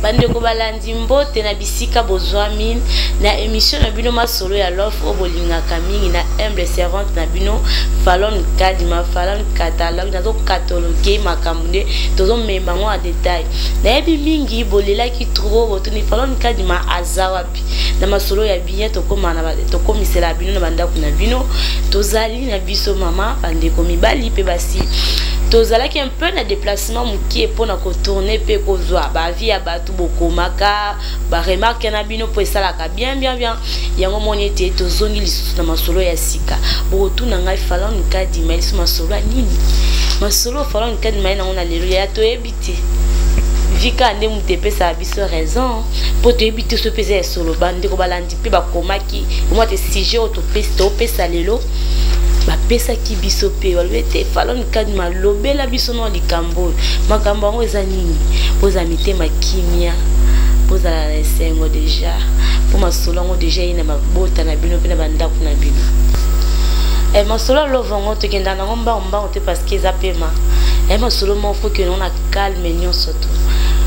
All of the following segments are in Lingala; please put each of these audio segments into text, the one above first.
Bandeko balandi, mbote na bisika bozwami na émission na bino Masolo ya Love oyo bolingaka mingi, na humble servante na bino Falon Kadima, Falon Catalogue. Nazokatalogue makambo nde tozomema yango en détail. Nayebi mingi bolelaki trop, botuni Falon Kadima aza wapi na masolo ya bien. Tokomisela bino na bandako na bino. Tozali na biso mama, bandeko mibali mpe basi. Tozalaki un peu na déplacement mokie mpona kotourner mpe kozwa baavis ya bato. Bokomaka baremarques na bino mpo esalaka bien bien bien. Yango moni ete tozongi lisusu na masolo ya sika. Bokotuna ngai, Falon Kadima lisu masolo ya nini? Masolo Falon Kadima ye nango na lelo ya toyebi te. Vika nde moto epesaka biso raison mpo toyebi te so mpe eza ya solo. Bandeko balandi mpe bakomaki omwa te sujet oyo topesa lelo. Bapesaki biso mpe balobi ete Falon Kadima, lobela biso no likambo oyo. Makambo yango eza nini? Bozala mitema kimia, bozala na esengo déjà mpo masolo yango déjà ye na mabota na bino mpe na bandako na bino. Masolo ya love yango, tokendaka nango mbango mbango te parce que eza pema masolo moko faut que na calme nyonso to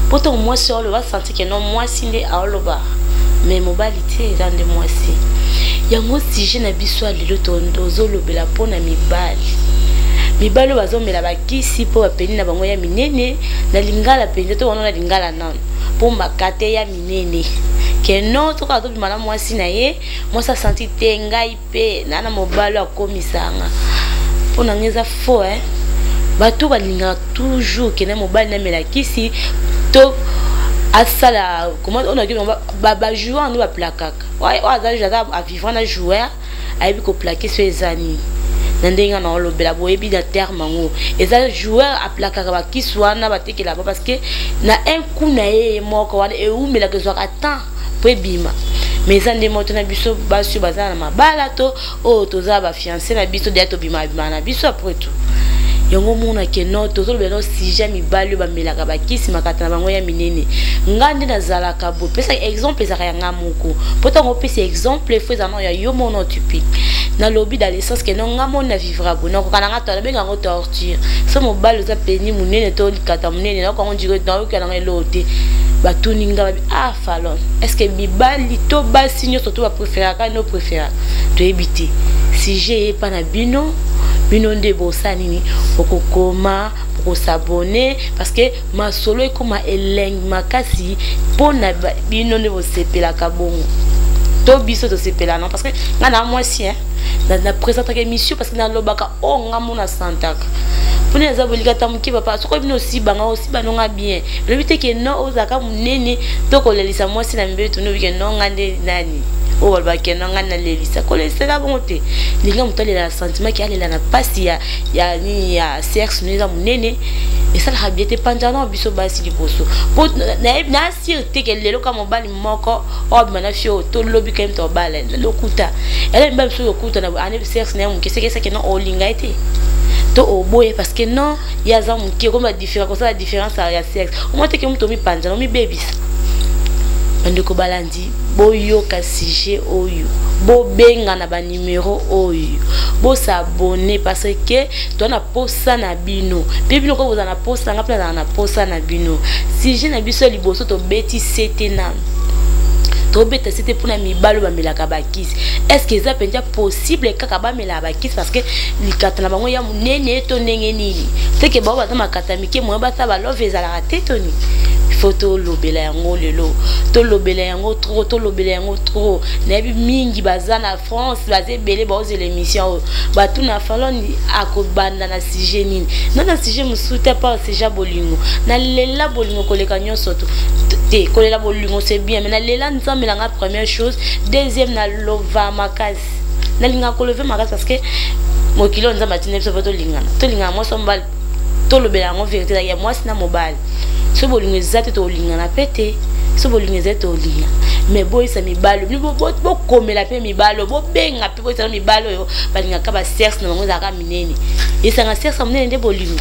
mpo ntango mwasi aoloba, asanti ke no mwasi nde aoloba, mais mobali te, eza nde mwasi. Yango sujet na biso ya lelo, tozolobela mpona mibali, mibali oyo bazomela bakisi mpo bapeni na bango ya minene. Na lingala mpenza to wana na lingala nano, mpo makate ya minene ke no toka tobima na mwasi na ye, mwasi asanti te ngai mpe na na mobali oyo akomisanga. Mpo na ngai eza faux, eh? Bato balingaka toujours kende mobali namela kisi to asala comment on a bajoueur nde baplakaka. Oyo aza avivre na joueur, ayebi koplaquer. So eza nini na ndenge na olobela, boyebi na terme yango, eza joueur aplakaka bakisi wana batekela ba, parce que na un coup na ye moko wana ewumelaka, ezwaka temps po ebima. Mais eza nde moto na biso basi oyo baza na mabala to oyo toza bafiancé na biso deya, tobima bima na biso. Après tout, yango omona ke no tozolobela no sujet mibali oyo bamelaka bakisi, makata na bango ya minene. Nga nde nazalaka boye, pesa exemple ezalaka ya nga moko, mpo ntango opesa exemple fo ezala ya yo mono typique. Nalobi dans le sens ke no nga moni na vivra boye, nakoka na nga to nabenga yango torture. So mobali oza peni monene to likata monene, nayoka ngo ndire, nayoka nanga eloko te. Batuni nga, babi: "Ah Falon, est ce que mibali to basi nyonso to bapréféraka no préféraka?" Toyebi te. Sujet epa na bino, bino nde bosala nini? Okokoma bokos'abonner parce que masolo ekóma elengi makasi mpona bino nde bosepelaka bongo to biso tosepela. Non, parce que nga na mwasi na présentaka émission parce que nalobaka oyo nga mona santaka mpona eza bolika ta moke. Papa, soki bino osibanga, osiba nonga bien, elobi te ke non ozalaka monene to kolelisa mwasi na mbeto. Nobi ke non, nga nde nani oyo balobaka no nga nalelisa, kolelisa eza bongo te. Linga moto alela na sentiment ke alela na mpasi ya nini ya sexe no eza monene, esalaka bien te. Panzana na biso basi liboso po naasire te ke lelo ka mobali moko oyo abima na fio tolobi kayem tobala lokuta. Ela mibali mosusu okuta na ane sexe na ye moke, seke esake non olinga ye te to oboye parce que non, ye aza moke. Komi badifférence, kosala différence ya sexe omoi teke moto omipanzana, omibebisa. Bandeko balandi, boyoka sujet oyo, bobenga na banimero oyo, bos'abonner parce que toza na posa na bino mpe bino ko bozala na posa, nga mpe nazala na posa na bino. Sujet na biso ya liboso, tobeti sete nano, tobeta sete mpona mibali oyo bamelaka bakisi. Est ce que eza mpenza possible kaka bamelaka bakisi parce que likata na bango ya monene to ndenge nini? Teke bango baza makata mike, moyen basala balove ezalaka te toni. Faut tolobela yango lelo, tolobela yango trop, tolobela yango trop. Nayebi mingi baza na France, baza ebele baozela émission oyo. Batuna Falon akobanda na sujet nini? Na na sujet mosusu te part sujet ya bolingo. Nalela bolingo koleka nyonso to te. Kolela bolingo, c'est bien, mais nalela Nzambe na nga première chose. Deuxième, nalova makasi, nalingaka kolove makasi parce que mokili oyo Nzambe atinda biso mpo tolingana, tolingana mwasi mobali. Tolobela yango vérité ya mwasi na mobali. So bolingo eza te, tolingana mpe te. So bolingo eza te, tolingana. Mais boyisa mibali, bokomela mpe mibali oyo, bobenga mpe boyisa mibali oyo balingaka basexe na bango ezalaka minene. Esanga sexe ya monene nde bolingo?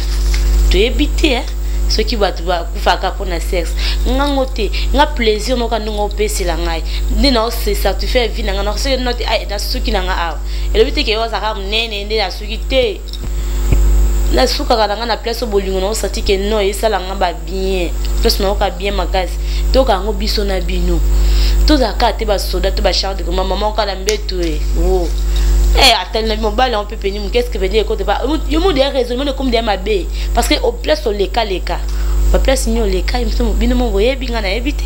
Toyebi te. Soki bato bakufaka mpona sexe, ngango te. Nga plaisir noka ndenge opesela ngai nde naose satisfaire vie na ngai. Soki no te, nasuki na nga awa, elobi te ke oyo azalaka monene nde nasuki te. Nasukaka na ngai na place oyo bolingo na osati ke non, esala nga ba bien, place nayoka bien makasi. Toyoka yango biso na bino, tozala kaka te basoda to bachar de combat. Mama oka na mbeto e wo atali na mobali yango mpe peni moke, est-ce que ekote pa yo mo deya raisonnement ekomi deya mabe, parce que place olekaleka, baplace nini oleka bino mo boyebi, ngai nayebi te.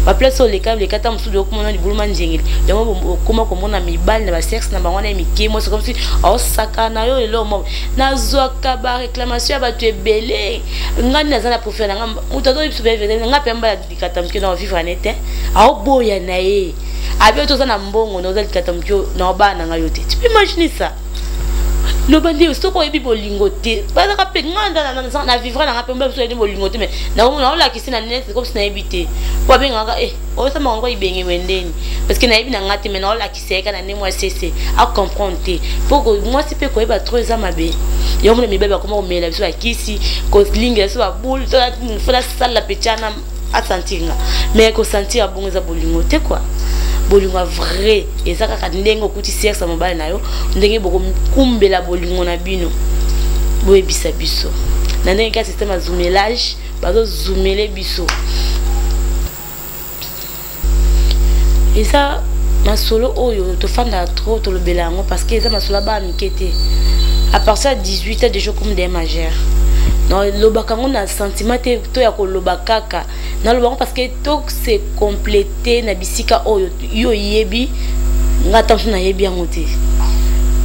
Baplace oyo oleka leka, ta mosusu okomona libulu manzengeli yango, okoma komona mibali na basexe na bango wana ya mike. Mwasi comme si aosaka na yo. Lelo mo nazwaka baréclamation ya bato ebele. Ngai naza na profil na nga, moto azoyebi biso nga mpe mbala likata moke na ovivre ane te, aoboya na ye abi toza na mbongo na oza likata moke na obaa na ngai yo te. Tu peux imaginer ça? Loba nde soki oyebi bolingo te, bazaka mpe nga na vivre na nga mpe mba biso oyebi bolingo te, mais naolakisi na net comme si nayebi te, po abengaka osama ngo ibenge wendeni, parce que nayebi na nga te, mais naolakisa ye kaka na nde mwasi ese acomprendre te. Po mwasi mpe koyeba trop eza mabe. Yango mona mibali bakoma komela biso bakisi, kolingela biso babule, fo nasala petiana asentir nga, mais kosentir ya bongo eza bolingo te quoi. Bolingo ya vrai eza kaka ndenge okuti sexe ya mobali na yo, ndenge bokokumbela bolingo na bino. Boyebisa biso na ndenge kaka système ya zumelage, bazozumele biso. Eza masolo oyo tofandaka trop, tolobela yango, parce que eza masolo ya bana mike te. À partir ya 18 ans déjà comme des majeur. Nalobaka yango na sentiment te to ya koloba kaka, naloba yango parce que to se compléter na bisika oyo yo oyebi, nga ta mosusu nayebi yango te,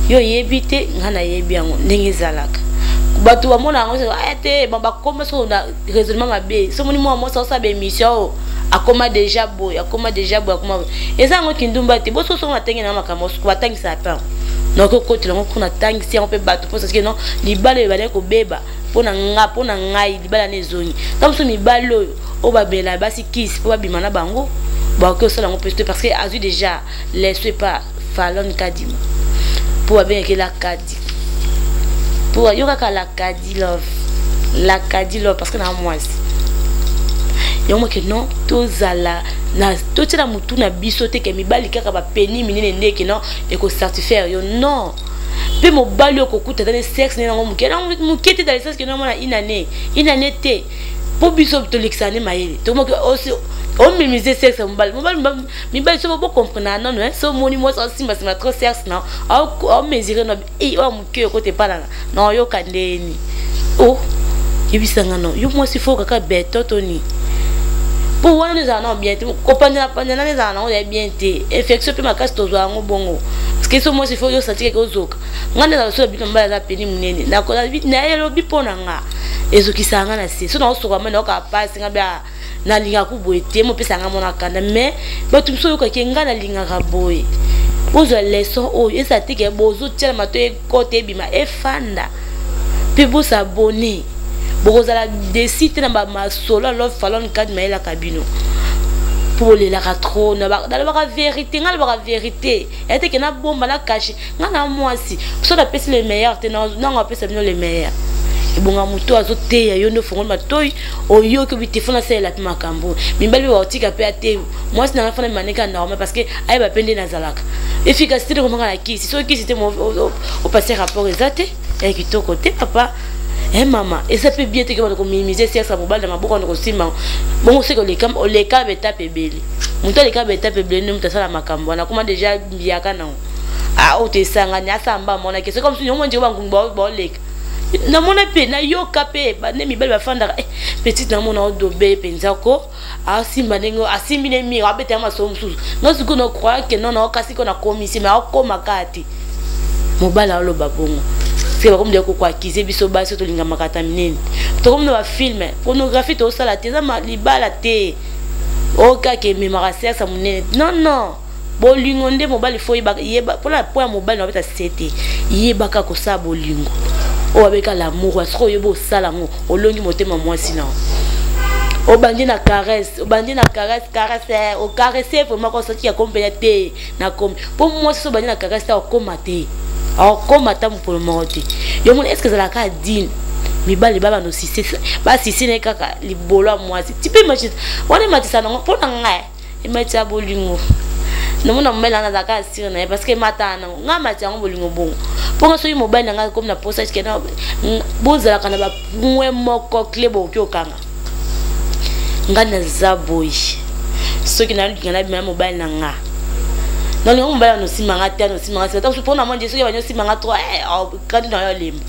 yo oyebi te, nga nayebi yango ndenge ezalaka. Bato bamona yango aya te, bakoma so na raisonnement mabe. So moni mwa mwasi aosala baémission oyo, akoma déjà boye, akoma déjà boye, akoma boye, eza yango kindumba te. Bososo natenge na makambo batangisaka mpe nakoki okotela yango mpo natangisi yango mpe bato mpo sasike non, libala oyo ebandaki kobeba mpo na nga, mpo na ngai libala na ezongi. Ntango mosusu mibali oyo oyo babela basi kisi mpo babima na bango, bakoki kosala yango mpe te, parce que azwi déjà leso epa Falon Kadima, mpo babengaki la Kadi, mpo yo kaka la Kadi Love, la Kadi Love, parce que na mwasi yango moke. Non, tozala na totiela motu na biso te ke mibali kaka bapeni minene ndeke non ekosatisfaire yo. Non, mpe mobali oyo kokuta ata ne sexe nde nango moke moke te, dans le sens ke nomona une année, une année te, mpo biso tolekisaka nde mayele, tomoki ominimize sexe ya mobali. Mobali, mibali so bocomprendre nano. So omoni mwasi asimbasimba trop sexe na aomesure no, oyo moke okote epalanga na oyoka ndeni o yebisanga no, yo mwasi fo kaka beto toni, mpo wana ezala nao bien te. Kopanzana panzana ezala nango ya bien te, infection mpe makasi tozwa yango bongo, parce que so mwasi fo yo senti keke ozoka. Nga nde ezala so ya bino mobali aza peni monene, nayelobi mpo na nga ezokisaka nga na se, so naosoka mai naokaka pasi. Nga bia nalingaka boye te, mopesa nga mona kanda, mais bato mosusu oyokaki nga nalingaka boye. Bozwa leçon oyo ezala te ke bozotia na mato ekota ebima efanda, mpe bosabone, bokozala déçus te na bamasolo ya Love Falon Kadi mayelaka bino, mpo bolelaka trop. Nalobaka vérité, ngai nalobaka vérité ya te ke nabomba na cache. Ngai na mwasi so napesi le meilleur te, nango apesa bino le meilleur. Ebonga moto azoteya yo nde ofongoli matoi, oyoki obi te, fona asalela mpe makambo. Mibali mpe baotika mpe ate mwasi nanga fana maneka normal, parce que ayeba mpe nde nazalaka efficacité te komanga na kisi. Soki kisi te, opase rapport eza te ya kitoko te. Papa, mama, eza mpe bien te ke bana kominimize sexe ya mobali na maboko wana kosimba bongo. Soki oleka, oleka baetape ebele, moto aleka baetape ebele nde moto asala makambo wana, akoma déjà mbiaka nango. Ah, oyo tosangani asamba amonaki soki mosusu yango ndenge bangungi baoleka. Namona mpe nayoka mpe bande mibali bafandaka, petite namona odobe mpenza ko asimba ndenge asimbi ne mire, abeta ya masolo mosusu. Nga sikoyo na croire ke non, naokasi ko nakomisi, mais aokoma kaka te. Mobali aoloba bongo sike bakomi deya kokoakize biso basi oyo tolingamaka ata minene, tokomi na bafilm pornographie tozosala te, eza libala te oyo kaka ememaka sexe monene. Non, non, bolingo nde mobali fo yeba mpona po ya mobali na babeta se te, yebaka kosala bolingo oyo babeka l'amour. Soki oyebi osala yango, olongi motema mwasi na obandi na caresse, obandi na caresse, caresse, ocaresse vraiment kosaki ya kompena te na komi, mpo mwasi so obandi na caresse te, akokoma te, akokoma ata mokolo moko te. Yo mona, est ce que ezalaka dine mibali babanda osise, basise na ye kaka libolo ya mwasi ti mpe matisa wana, ematisa nango? Mpo na ngai ematisa bolingo. Namona mobali wana azalaka asire na ye, parce que emataka nango, ngai mati yango bolingo bongo. Mpo nga soki mobali na ngai akomi na posa eske bozalaka na bapoint moko clé bokoki okanga. Nga naza boye, soki nalinga nabima na mobali na nga, nalinga mobali ano osimba nga te, ano osimba nga ata mpona mwa nde soki bani osimba nga trop, kandi na yo alemba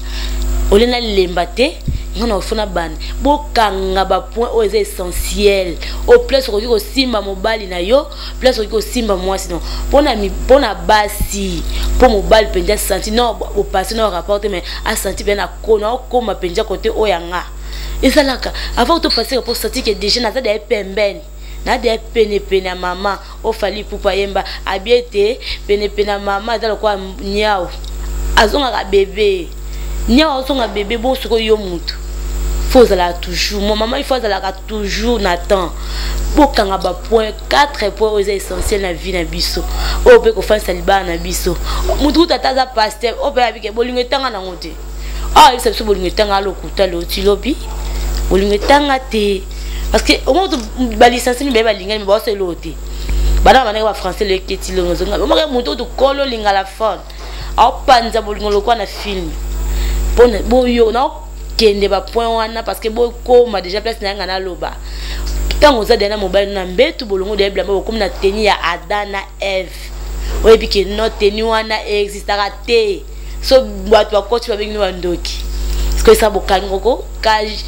olie nalemba te. Nga na ofona bana bokanga bapoint oyo eza essentiel, oyo place okoki kosimba mobali na yo, place okoki kosimba mwasi. Non, mpona basi, mpo mobali mpenza asanti non bopase na rapport te, mais asanti mpenza na kona okóma mpenza kote oyo ya nga ezalaka avant topase po santi ke déjà naza deya pembeni, nadeya penepene ya mama. Ofali pupa yemba abi ete penepene ya mama eza lokola niau azongaka bebe, niau azonga bebe. Bon, sikoyo yo mutu faut ozalaka toujours mo mama, il faut azalaka toujours na temps. Bokanga bapoint, 4 points oyo eza essentiel na vie na biso, oyo mpe kofandisa libala na biso. Mutu kutu ata aza pasteur, oyo mpe abike bolingo etanga nango te. Awa ayebisa biso bolingo etanga, alokuta loti lobi bolingo etanga te, parce que omo balicencie mibale balingani me baosa eloko te. Bana bandenge bafrançais lo eketi longo ezonga omaka motu oyo tokolo lingala fone aopanza bolingo lokwa na film. Mpona boyo naokende bapoint wana, parce que bokoma déjà place na yanga. Naloba ntango oza deya na mobali na mbetu, bolongo deya bilamba, bokomi na teni ya Adam na Eve. Oyebi ke no teni wana existaka te, so bato bakoti babengi no bandoki. Parce esa bokangi koko cage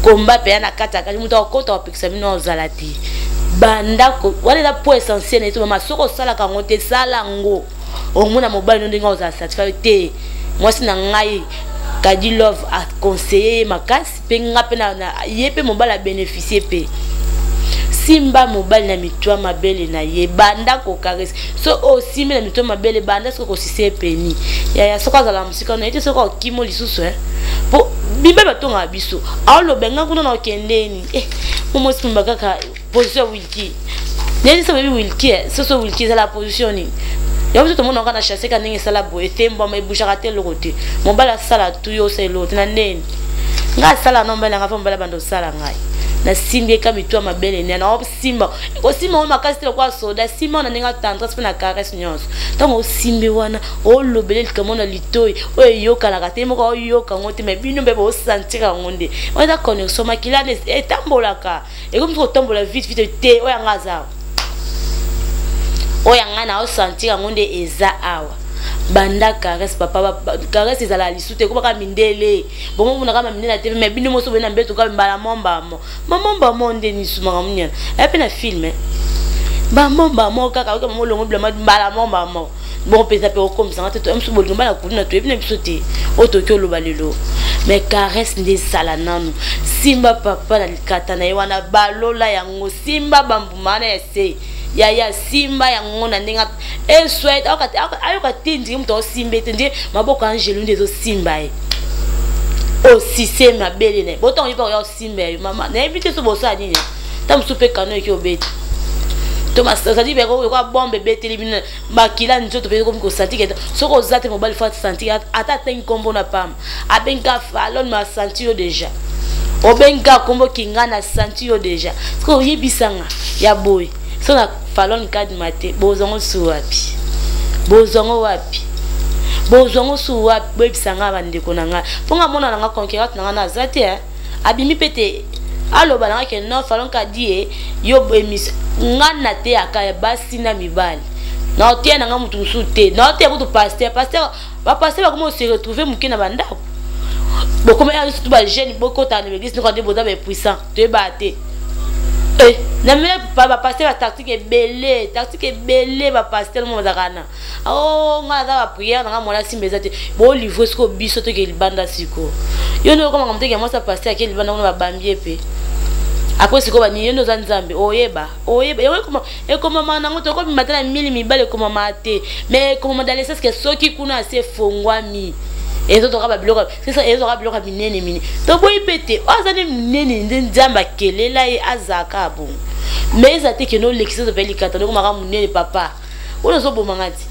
komba mpenza na kati ya cage, moto akokota bapekisa bino ozala te. Bandako wana eza point essentiel na ye. Mama, soki osalaka yango te, sala yango, omona mobali no ndenge ozala satisfait te. Mwasi na ngai Kadi Love aconseille ye makasi mpe nga mpe ye mpe mobali abénéficie mpe. Simba mobali na mitwa mabele na ye, banda kocaresser. So osimbi na mitwa mabele, banda soki kosise epeni yaya, soki azala mosika na ye te, soki okimo lisusu po bimbe batongaka biso, aoloba nga kuna na okendeni momosimba kaka position ya Wilki. Neti so boyebi Wilki, soso Wilki ezala position nini? Yango biso tomonaka na chasse ka ndenge esala boye, etembwama, ebougeaka te, eloko te. Mobali asala tu, yo osala eloko te na ndeni. Ngai asala na mobali nanga, fa mobali abanda osala, ngai nasimbi eka mitu ya mabele ne na osimba, osimba ngo makasi te lokola soda. Simba na ndenge tendresse mpe na caresse nyonso. Ntango osimbi wana, olobele likambo na litoi oyo eyokanaka te, moko oyoka yango te, mais bino mpe bosentir yango nde oyo eza connexion. Makila etambolaka, ekomi kotambola vite vite te. Oyo yanga aza, oyo yanga na osentir yango nde eza awa. Banda caresse, papa, caresse ezala lisu te, ekobaka mindele bongo monaka mamindele na te, mais bino moso boye na mbeto kaka mbala mo mbamo mamo mbamo nde nisumaka moniana aya mpe na film bamo mbamo kaka oka mamo olongo bilamba mbala mo mbamo. Bongo mpenza mpe okomisanga te, toya mosu bolingo bana kuluna, toyebi na biso te oyo toki oloba lelo. Mais caresse nde ezala nanu. Simba papa na likata na ye wana, balola yango, simba bambuma wana ya se yaya, simba yango na ndenge eswet ayoka te, ndenge moto aosimba ete nde maboko angelu nde ezosimba ye, osise mabele na ye. Botango yepa oya osimba ya yo mama, nayebi te so bosala nini. Ta mosusu mpe kano eki obeti to c'est-à-dire lokola bombe ebeteli bino makila nzoto mpe ekomi kosanti ke soki oza te, mobali faut asanti ata atengi nkombo na pamba, abengi ka Falone, ma asanti yo déjà, obengi ka nkombo kinga na santi yo déjà. Soki oyebisanga ya boye so na Falone Kadima te, bozwango su wapi? Bozwango wapi? Bozwango su wapi? Boyebisanga bandeko na ngai, mpo nga mona na nga conquérante na nga na aza te, abimi mpe te, aloba nanga ke non, Falon Kadi ye yo émission nga na te yaka ya basi na mibali na oteya nanga motu mosusu te, na oteya kutu pasteur. Pasteur, bapasteur bakoma ose retrouver moke na bandako, bokoma ya surtout bajeune, bokotaka na baeglise noko nde boza bapuissant, toyebaka te. Na mene bapasteur batactique ebele, tactique ebele. Bapasteur mo bazalaka na o ngai naza baprière nanga mwana simba eza te, bolivre sikoyo biso toke libanda. Sikoyo yo nde okomaka moteki ya mwasi ya pasteur, ake libanda kuna, babambi ye mpe après sikoyo banini. Yo nde oza Nzambe, oyeba oyeba yango ekomama nango, tokobima te na mili mibale, ekomama te, mais ekomama dans le sens ke soki kuna ase efongwami, ezotoka babiloko, ezotoka biloko ya minene minene. Toboyi mpe te, oyo aza nde minene nde Nzambe akelela ye azalaka bongo, mais eza te kende olekisa ozo mpe likata ndekomaka monene. Papa oyo ozobomanga ti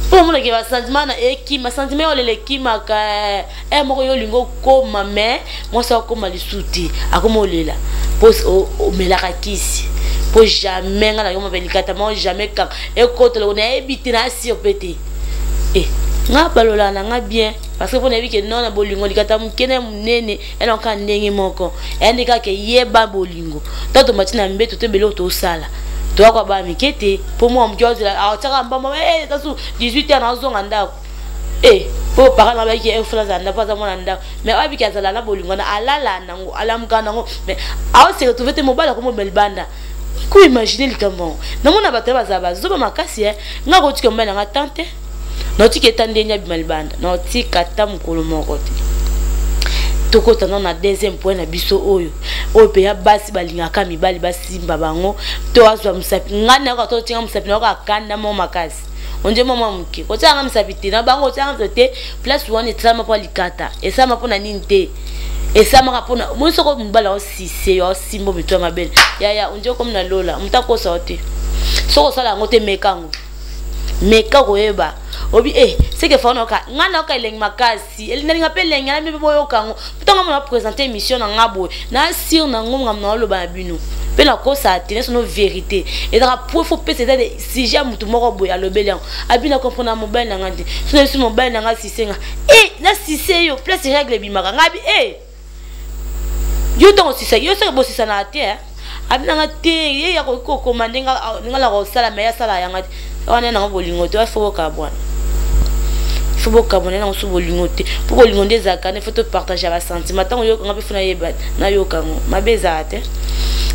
mpo omonake basentiment na ekima, sentiment oyo olela ekimaka e moko. Yo olingi okóma, mais mwasi akóma lisusu te, akóma olela mpo omelaka kisi, mpo jamais nga nakoma mpe likata moko jamais kaka ekotela nayebi te, naasir mpe te. Nga balolaka na nga bien, parce que mpo nayebi ke non, na bolingo likata moke na monene elonka ndenge moko, eyandi kaka eyeba bolingo. Ntango tomati na mbeto to ebele oyo tosala, toyaka baya mike te, mpo mwa moke azela atiaka mbamba tasu 18 heures nazonga ndako. Mpo parent na bayiki efula azala ndako, aza mwana ndako, mais oyo abiki azala na bolingo na alala nango, alamuka nango, mais aose retrouve te. Mobali akomobima libanda, ko imagine likambo yango. Namona bato oyo bazala bazoba makasi. Nga kotika mobali nanga tan te, naotika eta ndenge abima libanda, naotika ata mokolo moko te. Tokota nano na deuxième point na biso oyo mpe ya basi balingaka mibali basimba bango to azwa mosapi. Ngai nayoka to otinga mosapi, nayoka akanda mo makasi. Onde mwa mwa moke kotianga mosapi te na bango, otianga mosapi te. Place wana esalama mpo likata, esalama mpo na nini te, esalamaka mpona moi. Soko mobali aosise yo, aosimba mito ya mabele, yaya, onde okomi na lola. Moto akosa yo te. Soki osala yango te, meka yango, meka koyeba obi seke fa nayoka. Ngai nayoka elengi makasi, nalinga mpe elengi na mpe boyoka yango. Ntango mona présente émission na nga boye, na sire nango ngambo na oloba na bino mpe nakosala te nyonso no vérité ezalaka po faut pesa. Eza de sujet ya motu moko boye alobeli yango, abi na comprendre na mobali na nga te. So na biso mobali na nga sise nga na sise yo place règle ebimaka. Nga abi yo ntango osisa yo, soki bosisanaka te, abi nanga te, ye ya koki kokoma ndenge na kosala, me ye asala yanga te. Wana nango bolingo te, faut bokabwana, faut bokabwana nango. So bolingo te, mpo bolingo nde ezalaka ne faut topartage basentiment. Ntango oyokanga mpe faut nayeba nayoka yango, mabe ezala te.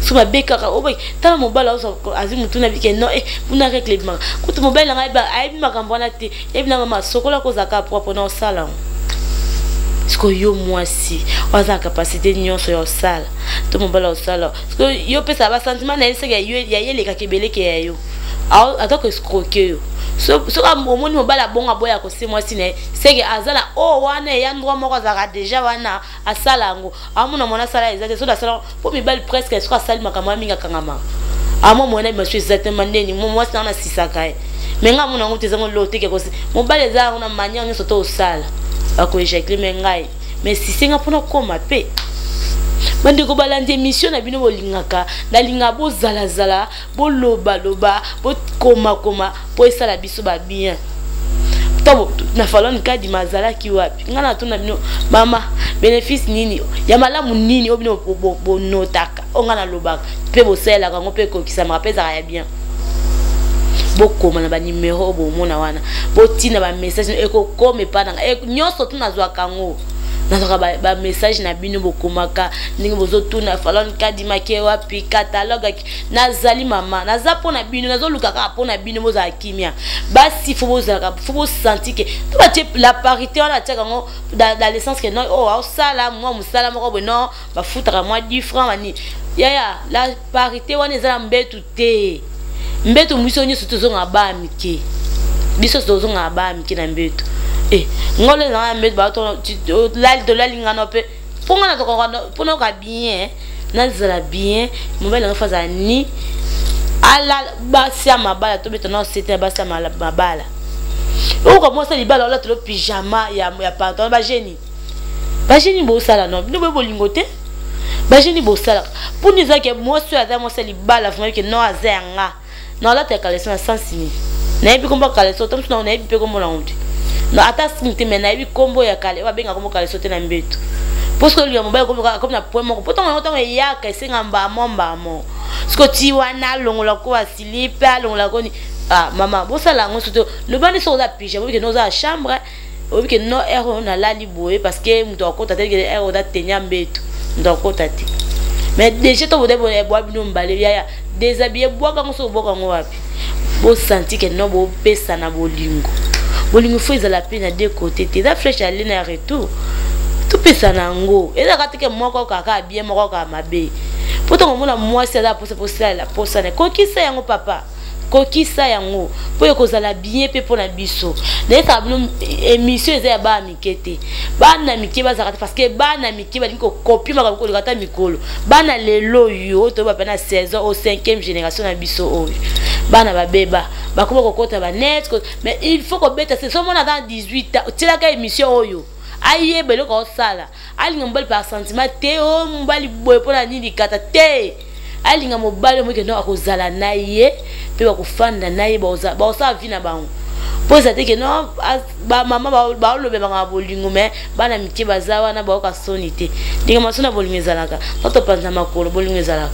So mabe kaka oboy, tala mobali azwi motu na bike non, mpuna règle ebimaka. Kutu mobali nanga ayebi makambo wana te, yebi na mama sokola kozalaka propre na osala yango. Sikoyo yo mwasi oyo aza na capacité nyonso ya osala to mobali osala, sikoyo yo opesaka basentiment na ye, seke ya ye elekaka ebeleke ya yo, ata koescroquer yo. Soki omoni mobali abongo aboya kose mwasi na ye, seke aza na oyo wana eya ndroit moko, azalaka déjà wana, asala yango, amona mwana asala eza te. Soki asala, mpo mibali presque soki asali makambo ya mingi akangamaka, amwa mwana bimaso eza te. Mandeni mwasi nanga nasisaka ye, me ngai amona yango te, ezango loo teke kosi mobali eza yango na manière nyonso to osala bakoéjacule. Me ngai, mais sisenga mpona koma mpe bandeko balandi émission na bino bolingaka, nalingaka bozalazala, bolobaloba, bokomakoma mpo esala biso babien. Ntango na Falone Kadima azalaki wapi? Ngai natuna bino, mama, bénéfice nini ya malamu nini oyo bino bonotaka, oyo ngai nalobaka mpe bosalelaka yango mpe ekokisamaka mpe ezalaka ya bien? Bokoma na banimero oyo bomona wana, botina bamessage, ekokoma epa nanga nyonso tu. Nazwaka yango, nazwaka bamessage na bino bokomaka ndenge bozotuna Falon Kadima ke wapi catalogue. Nazali mama, naza mpo na bino, nazoluka kaka mpo na bino bozala kimia. Basi faut bozalaka, faut bosanti ke to batie la parité wana, atiaka yango dans le sens que non, oyo aosala mwa mosala moko boye, non, bafutaka mwa 10 francs bani. Yaya, la parité wana eza na mbetu te. Mbetu biso nyonso tozongaka baa mike, biso tozongaka baa mike na mbetu. Ngolo ezanga na mbetu, lali tolali ngano mpe mpo nga nazokaka mpo nayoka bien, nazala bien. Mobali nanga faut azala ni alala. Basi ya mabala, tobeta na sete ya basi ya mabala. Oyoka mwasi ya libala olatela pyjama ya pantalon. Bageni, bageni bosala no bino boye bolingo te. Bageni bosalaka mponi ezalaki mwasi oyo aza mwasi ya libala vraiment ke non, aza yanga na alata ya caleçon na sens nini? Nayebi kombo ya caleçon to mosu, nayebi mpe kombo nango te, ata signe te, mais nayebi kombo ya kale oyo abenga kombo caleçon te na mbeto. Mpo soki olinga mobali akomi na point moko, mpo ntango yango, ntango eyaka, esenga mbamo mbamo. Siko ti wana alongola ko asilipe, alongola koni. Ah mama, bosala yango surtout lobani. Soki oza pyjama, oyebi ke no oza na chambre, oyebi ke no heure oyo nalali boye, parce que moto akota te, heure oza tenia mbeto, moto akota te. Mais déjà to boda bwa bino mbale, yaya, déshabillé, bwaka yango. Soki obwaka yango wapi, bosanti ke no bopesa na bolingo. Bolingo faut ezala mpe na deux côté te, eza flèche aller na retour. Topesa na yango, ezalaka teke moko kaka bien, moko kaka mabe. Mpo ntango omona mwasi aza posa, posalela posa na kokisa yango, papa, kokisa yango mpo ekozala bien mpe mpo na biso. Nayesaka bino, émission eza ya bana mike te. Bana mike bazalaka te, parce que bana mike balingi kocopier makambo koleka ata mikolo. Bana lelo oyo oyo toyeba mpe na saison oyo, cinquième génération na biso oyo, bana babeba, bakoma kokota banet. Mais il faut kobeta se so mona aza na 18 ans, otielaka émission oyo, ayeba eloko aosala. Alinga mobali par sentiment te, o mobali boye mpo na nini kata te. Alinga mobali omoki no akozala na ye mpe bakofanda na ye, bakosala vie na bango. Mpo eza te ke non, bamama baolobelaka na bolingo, mais bana mike baza wana, baoka soni te. Ndenge masoni ya bolingo ezalaka, to topanza makolo, bolingo ezalaka.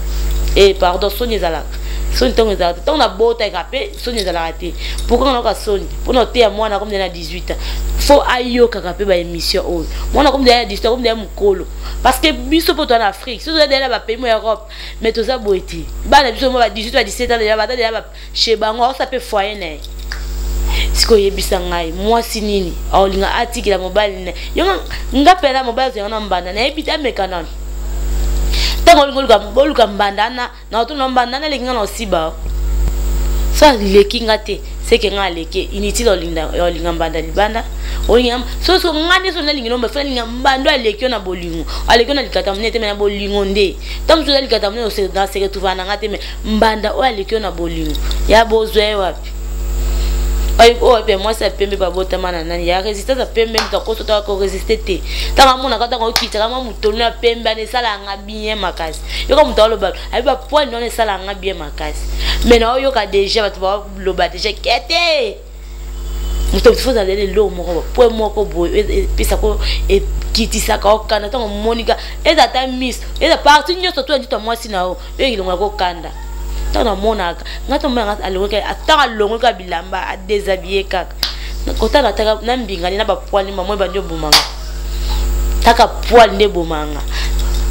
E pardon, soni ezalaka, soni ntango ezalaka te, ntango nabotaka mpe soni ezalaka te. Pourquoi nayoka soni? Mpona oteya mwana comme na 18 ans, faut ayokaka mpe baémission oyo. Mwana comme ya 18 ans, comme ya mokolo, parce que biso mpo toza na Afrique, soki toza deya na bapays mo Europe, mais toza boye te. Bana biso mo ba 18, ba 17 ans deja baza deja chez bango, aosa mpe foyer na ye. Sikoyo oyebisa ngai, mwasi nini aolinga atikela mobali na yo? Nga mpena, mobali azoyanga na mbanda, nayebi te, ameka nano. Ntango olingi oluka mbanda na na otuna mbanda, naleki nga na osiba, so aleki nga te, seke nga aleki. Inutile olinga mbanda libanda. Olinga so so nga nde so nalingi nomba, fo nalinga mbando aleki yo na bolingo, aleki yo na likata monene te, mais na bolingo nde. Ntango mosusu oza likata monene, na se retrouva na nga te, mais mbanda oyo aleki yo na bolingo, ya bozwa ye wapi? Oyo mpe mwasi ya pembe babotama na nani ya résistance ya pembe, moto akosotaka korésister te. Ntango amonaka, ntango okitaka mwa motolu ya pembe wana, esalanga bien makasi. Yoka, moto aloba ayebi bapoils wana, esalanga bien makasi. Mais naoyoka déjà bato baloba déjà kete moto faut ozala eloko moko, point moko boye epesako, ekitisaka okanda. Ntango omonika eza ata miso, eza partie nyonso to ya nzoto ya mwasi na yo oyo elongolaka kokanda. Ntango namonaka nga, to mona alongolaka, ntango alongolaka bilamba, adéshabille kaka, kotala taka na mbingani na bapoils, mamo ebandi obomanga kaka poil nde ebomanga.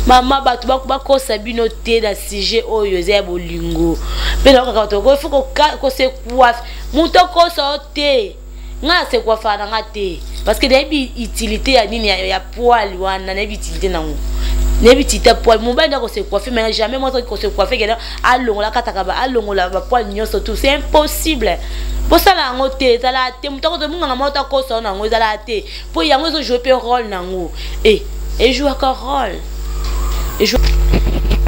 Mama, bato bakosa bino te na sujet oyo eza ya bolingo. Mpe nakokaka bato, faut kose coiffer. Moto akosa yo te. Ngai nase coiffer na nga te, parce que nayebi utilité ya nini ya poil wana, nayebi utilité nango, nayebi utilité ya poil. Mobali nde akose coiffer, mais jamais mwasi akose coiffer kena alongola, kataka, alongola bapoils nyonso tout. C'est impossible, bosala yango te, ezala te. Moto akozo munganga moko takosa yo nango, ezala te, mpo yango ezojouer mpe rôle nango, e ejouaka rôle.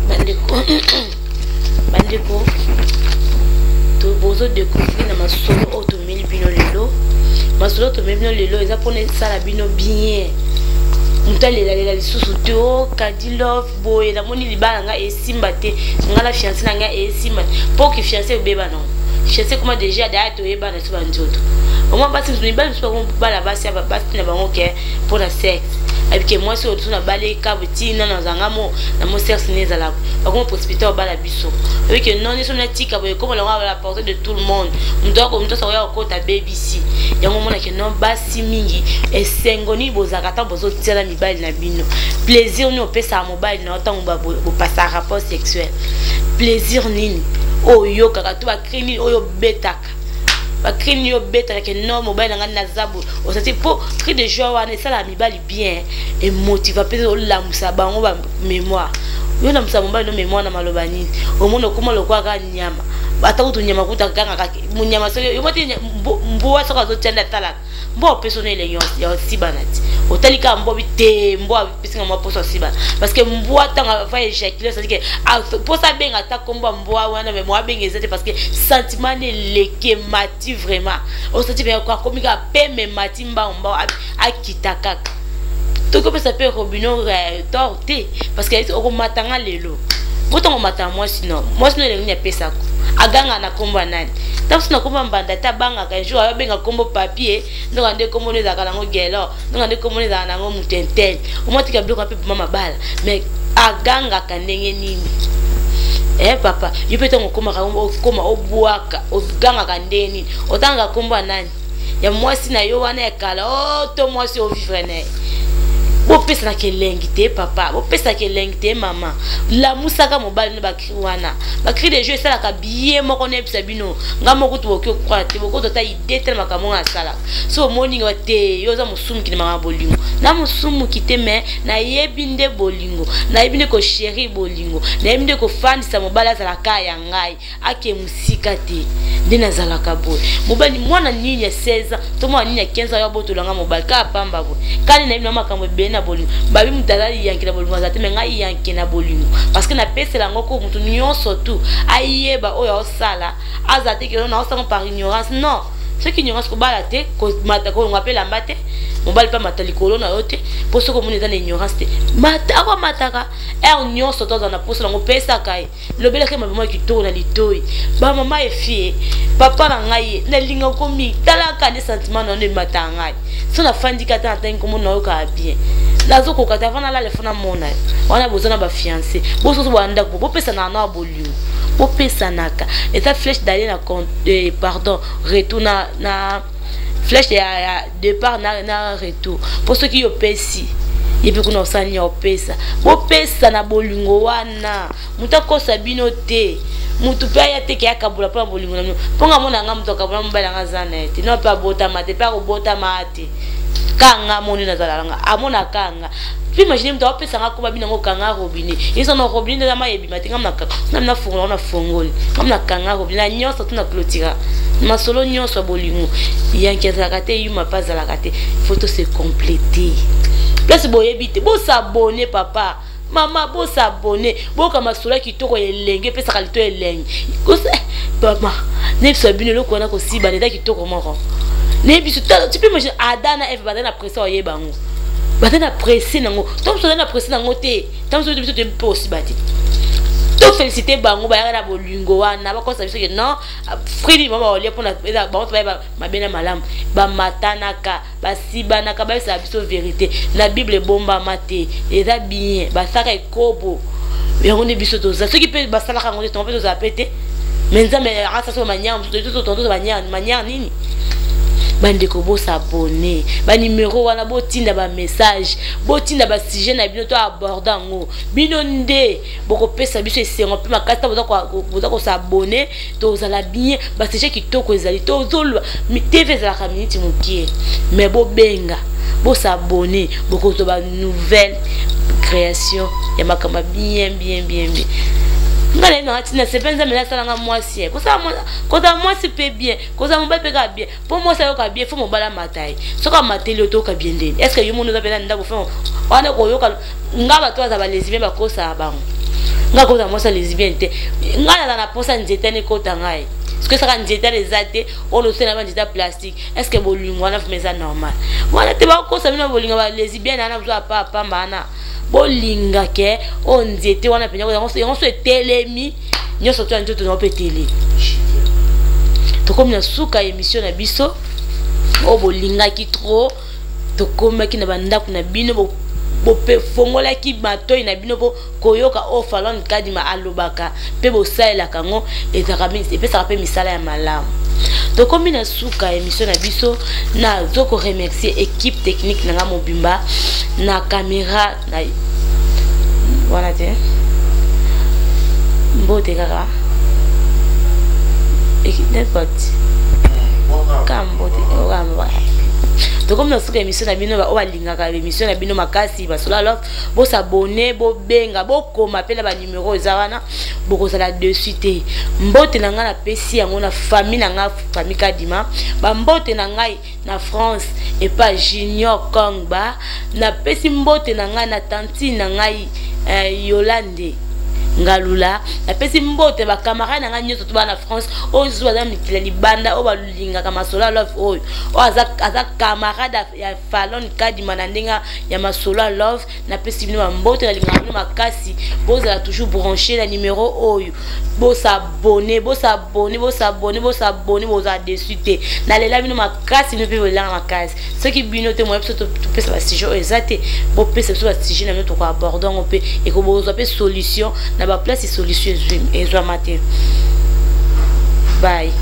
Bandeko, bandeko, bozodécouvrir na masolo oyo tomeli bino lelo. Masolo tomeli bino lelo eza mpona esala bino bien. Moto alelalela lisusu te: o Kadi Love boye, namoni libala na ngai esimba te, ngai na fiancé na ngai esimba te. Mpo ki fiancé ebeba nango, fiancé koma déjà daya, toyebana so banzoto. Omwa basi mosusu, mibali mosusu bakobala basi ya basi na bango ke mpona sexe. Abike mwasi oyo mosusu nabali kabu ntina nazanga mo na mo sexe ne ezalaka, bakoma précipité obala biso. Abike non, nyonso natika boye, ekoma lango à la portée de tout le monde. Moto ako moto asokoya kokota bebisi yango. Omonake non, basi mingi, esengo nini bozalaka ntango bozotiala mibali na bino? Plaisir nini opesaka mobali na yo ntango bopasaka rapport sexuel? Plaisir nini oyo oyokaka to bacris nini oyo obetaka? Bacris nini obetaka ke non, mobali na ngai naza boye, osati? Mpo cri de joie wana esalaka mibali bien, emotiva mpe olamusa bango bamémoire. Yo olamusa mobali no mémoire na maloba nini? Omona okóma lokola kaka nyama, ata kutu nyama kuta gangaka monyama. Soki yo moti mbwa, soki azotia nde atalaka mbwa, opesi ono elengi ya osibana ti otali kaka mbwa bi te, mbwa apesinga mwa mposa osibana, parce que mbwa ntango ava éjaculer, c'est-à-dire que mposa abenga ata kombo ya mbwa wana, mais mwa abenga eza te, parce que sentiment ne eleki, emati vraiment. Osati mpe akomi kaka peme, emati mbango mbango, akita kaka. Tokopesa mpe robino tort te, parce que okomatanga lelo, botango omata mwasi no, mwasi no elengi nini apesako? Aganga na nkombo ya nani? Ntango so na nkombo ya mbanda te, abangaka un jour ayobenga nkombo papier, ndoka nde nkombo no ezalaka nango gelo, ndoka nde nkombo no ezalaka nango moto intel. Omwa tika biloko mpe boma mabala, mais agangaka ndenge nini? Eh papa, yo mpe ntango okomaka, okoma obwaka, ogangaka ndenge nini? Otangaka nkombo ya nani? Ya mwasi na yo wana ya kala o to mwasi ovivre na ye? Bopesanaka elengi te papa, bopesaka elengi te mama. Lamusaka mobali no bacris wana, bacris de joie esalaka bien moko. Nayebisa bino, nga moko kutu bokoki okroire te, bokoki ata idée te na makambo nga asalaka. So omoni nga te, yo oza mosumuki na makambo bolingo. Na mosumuki te, mais nayebi nde bolingo, nayebi nde kochérir bolingo, nayebi nde kofandisa mobali azalaka ya ngai, ake mosika te. Nde nazalaka boye. Mobali, mwana nini ya 16 ans to mwana nini ya 15 ans oyo abotolanga mobali kaka pamba boye? Kani nayebi na makambo ebele na bolingo. Babi moto aza yanke na bolingo aza te, mais ngai yanke na bolingo, parce que napesela yango ko moto nyonso tu ayeba oyo aosala, aza te ke naosala par ignorance. Non, Soki ignorance, kobala te, komata, kolonga mpe elamba te, mobali mpe amata likolo na yo te. Mpo soki omoni eza na ignorance te, mata, akomataka heure nyonso to azala na posa nango, pesaka ye, lobelaki mabama kitoko na litoi. Bamama efie, papa na ngai ye nalinga komi talaka nde sentiment na yo nde emataka ngai. So nafandi kata natangi nkombo nayokaka bien, nazokoka te avant nalala efo namona yo. Wana boza na bafiance, bososo bwa ndako, bopesanaka na bolingo, bopesanaka. Eza flèche d'aller na pardon, retour na flèche ya départ na retour. Mpo soki yo opesi ye mpe kuna, osala nini? Opesa, bopesa na bolingo wana. Moto akosa bino te, motu mpe aya te ke akabola mpona bolingo na bino. Mpo nga mona nga moto akabola mobali yanga aza na ye te, no mpe abotama te, mpe akobotama te. Kanga moni nazala nga amonaka nga mpe imagine moto apesanga koba bino yango, kanga robinet eza na robinet nde eza mai ebima te. Nga na na fongola ngo, na fongoli nga na kanga robinet na nyonso tu na clôtura. Masolo nyonso ya bolingo, yanki azalaka te, yuma mpe azalaka te. Faut to se compléter. Place boyebi te, bosabone. Papa, mama, bosabone, boyoka masolo ya kitoko ya elenge epesaka lito elenge. Mama, nayebisa bino eloko wana kosibana eza kitoko moko. Nayebi biso, tu peux imaginer Adam na Eve bazali na presse, oyeba yango, bazali na presse nango. To biso tozali na presse nango te. Ntango biso biso toyebi mpe osiba te. Tofélicité bango, bayaka na bolingo wana. Bakosa biso ke non, fruit bango baolia mpona bango to bayeba mabe na malamu. Bamatanaka, basibanaka, bayebisaka biso vérité na Bible ebombama te. Eza bien, basalaka ekobo yango nde biso toza. Soki mpe basalaka yango te, tongo mpe tozala mpe te. Mais Nzambe asasa so manière mosusu, toza manière nini? Bandeko, bosabone. Banimero wana, botinda bamessage, botinda basujet na bino, to aborde yango. Bino nde bokopesa biso esengo mpe makasi. Ta boza kosabone, tozala bien. Basujet kitoko ezali, tozoloba. TV ezalaka miniti mokie, mais bobenga, bosabone, bokozwa banouvelle création ya makambo ya bien, bien, bien, bien. Nga nayebi nanga ntina sepe. Nzambe nasalanga mwasi, kozala mwasi mpe bien, kozala mobali mpe kaka bien. Mpo mwasi ayoka bien, fo mobali amata ye. Soki amateli yo, toyoka bien ndeni? Est ce que yo moni oza mpe na ndako fo wana koyoka? Nga bato baza balesbien, bakosaka bango. Nga kozala mwasi ya lesbienne te. Nga naza na posa nzete wana ekota ngai. Soki esaka nzete wana eza te, oyo osala ba nzete ya plastique, est ce que bolingo wana vraiment eza normal wana te? Bakosa bino, bolingo balesbienne wana bozwa pa pamba wana. Bolinga ke oyo nzete wana mpenza yango so etelemi nyonso to ya nzoto nango mpe etelemi. Tokomi na suka ya émission na biso oyo bolingaki trop. Tokomaki na bandako na bino, bofongolaki matoi na bino mpo koyoka oyo Falon Kadima alobaka, mpe bosalelaka yango, epesaka mpe misala ya malamu. Tokomi na suka ya émission na biso. Nazo koremercier équipe technique na nga mobimba, na caméra na wana te, mbote kaka n'importe ka mbote. Tokomi na suka émission na bino. Oyo balingaka émission na bino makasi, Basola alors, bosabone, bobenga, bokoma mpe na banimero eza wana, bokozala dessus te. Mbote na ngai napesi yango na famille na ngai, famille Kadima. Bambote na ngai na France epa Junior Kongba. Napesi mbote na ngai na tantine na ngai Yolande Ngalula. Napesi mbote bacamarade na ngai nyonso to bana na France, oyo nyonso baza mikili ya libanda, oyo balingaka masolo ya love. Oyo aza camarade ya Falon Kadima na ndenge ya masolo ya love, napesi bino bambote. Nalingaka bino makasi. Bozala toujours branché na numéro oyo. Bosabone, bosabone, bosabone, bosabone, bozala dessus te. Nalela bino makasi, bino mpe bolelanga makasi. Soki bino te, moya biso topesa basujet oyo eza te. Bopesa biso basujet na bino, tokoaborde yango mpe ekobozwa mpe solution na baplace solution ezwama te. Bye.